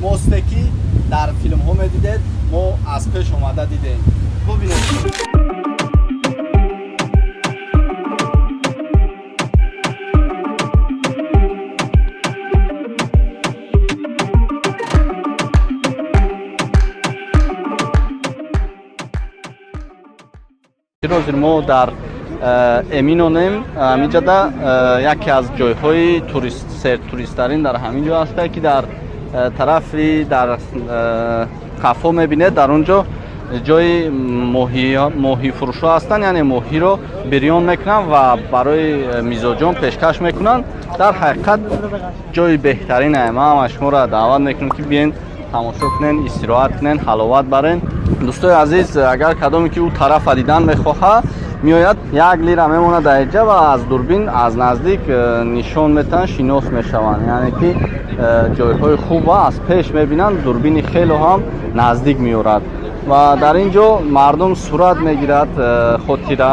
Мосте ки дар филмҳо медидед, мо аз пеш омада дидем. Бубинед. Ҳозир мо дар Эминонем. Ҳаминҷода яке аз ҷойҳои сертуристтарин дар ҳамин ҷо ҳаста, ки дар тарафи дар қафо мебинед, дар он ҷо ҷои моҳифурӯшҳо ҳастанд, яъне моҳиро бирён мекунанд ва барои мизоҷон пешкаш мекунанд. Дар ҳақиқат ҷои беҳтарин. Ман ҳама шуморо даъват мекунам, ки биен, тамошо кунен, истироҳат кунен, ҳаловат барен. Дӯстои азиз, агар кадоме ки ӯ тарафа дидан мехоҳад, меояд, 1 лира мемонад дар инҷа ва аз дурбин аз наздик нишон метаҳанд, шинос мешаванд, яъне ки ҷойҳои хуба аз пеш мебинанд. Дурбини хело ҳам наздик меорад ва дар ин ҷо мардум сурат мегирад, хотира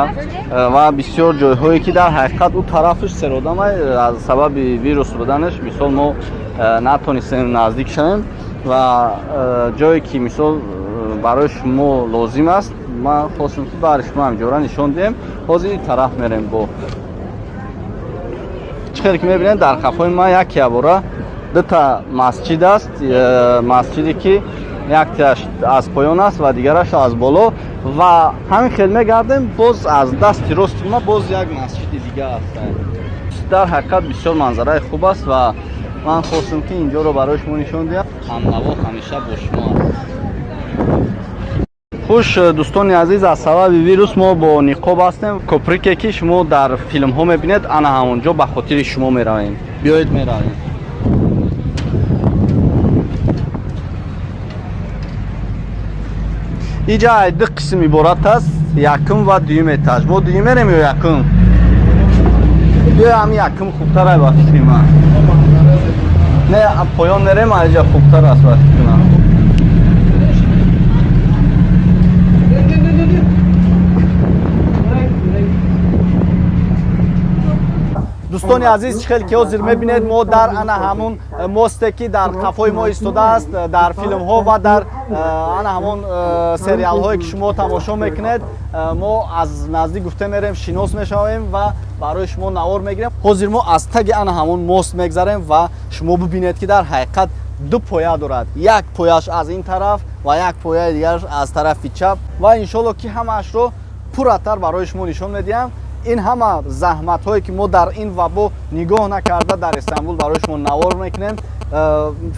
ва бисёр ҷойҳое ки дар ҳақиқат ӯ тарафаш серодама, аз сабаби вирус буданаш, мисол, мо натонистем наздик шавем ва ҷое ки, мисол, барои шумо лозим аст, ман хостам, ки барои шумо ҳамҷора нишон диҳем. Ҳозир ин тараф мерем. Бо чӣ хеле ки мебинед, дар қафои ман як ябора дута масҷид аст, масҷиде ки якташ аз поён аст ва дигараш аз боло. Ва ҳамин хел мегардем, боз аз дасти рости ма боз як масҷиди дига аст. Дар ҳақиқат бисёр манзараи хуб аст ва ман хостам, ки инҷоро барои шумо нишон диҳам. Ҳамнаво ҳамеша бо шумо аст. Хуш, дӯстони азиз, аз сабаби вирус мо бо ниқоб ҳастем. Коприке ки шумо дар филмҳо мебинед, ана ҳамон ҷо ба хотири шумо меравем. Биёед, меравем. Иҷа ду қисм иборат аст: якум ва дуюм этаж. Мо дуюм мерем ё якум? Биё, ҳами якум хубтар ай, ба фикри ман. Не, поён мерем, иҷа хубтар аст, ба фикри ман. Дӯстони азиз, чӣ хел ки ҳозир мебинед, мо дар ана ҳамун мосте ки дар қафои мо истодааст, дар филмҳо ва дар ана ҳамон сериалҳое ки шумо тамошо мекунед, мо аз наздик гуфта мерем, шинос мешавем ва барои шумо навор мегирем. Ҳозир мо аз таги ана ҳамон мост мегзарем ва шумо бибинед, ки дар ҳақиқат ду поя дорад: як пояш аз ин тараф ва як пояи дигараш аз тарафи чап. Ва иншолло ки ҳамаашро пурратар барои шумо нишон медиҳам. Ин ҳама заҳматҳое ки мо дар ин вабо нигоҳ накарда дар Истанбул барои шумо навор мекунем,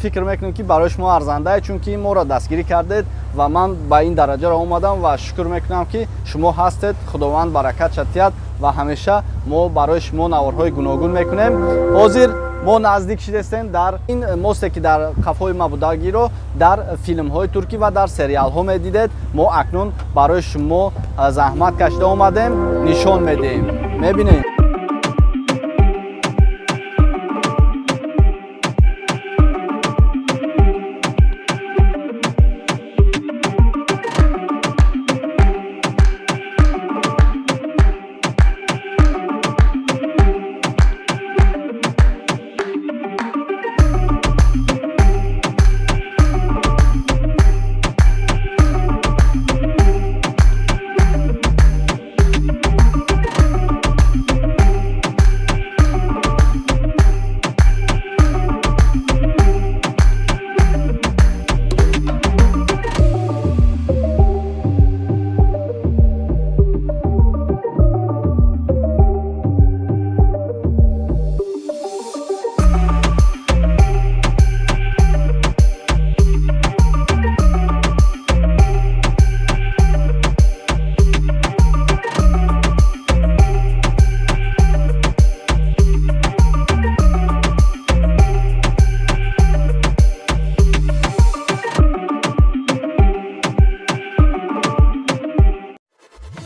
фикр мекунем, ки барои шумо арзандае, чунки моро дастгирӣ кардед ва ман ба ин дараҷаро омадам ва шукр мекунам, ки шумо ҳастед. Худованд баракат шатият ва ҳамеша мо барои шумо наворҳои гуногун мекунем. Ҳозир мо наздик шидастем дар ин мосте ки дар қафои ма будагиро дар филмҳои туркӣ ва дар сериалҳо медидед. Мо акнун барои шумо заҳмат кашида омадем, нишон медиҳем, мебинем.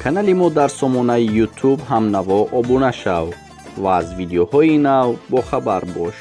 Канали мо дар сомонаи YouTube «Ҳамнаво» обуна шав ва аз видеоҳои нав бохабар бош.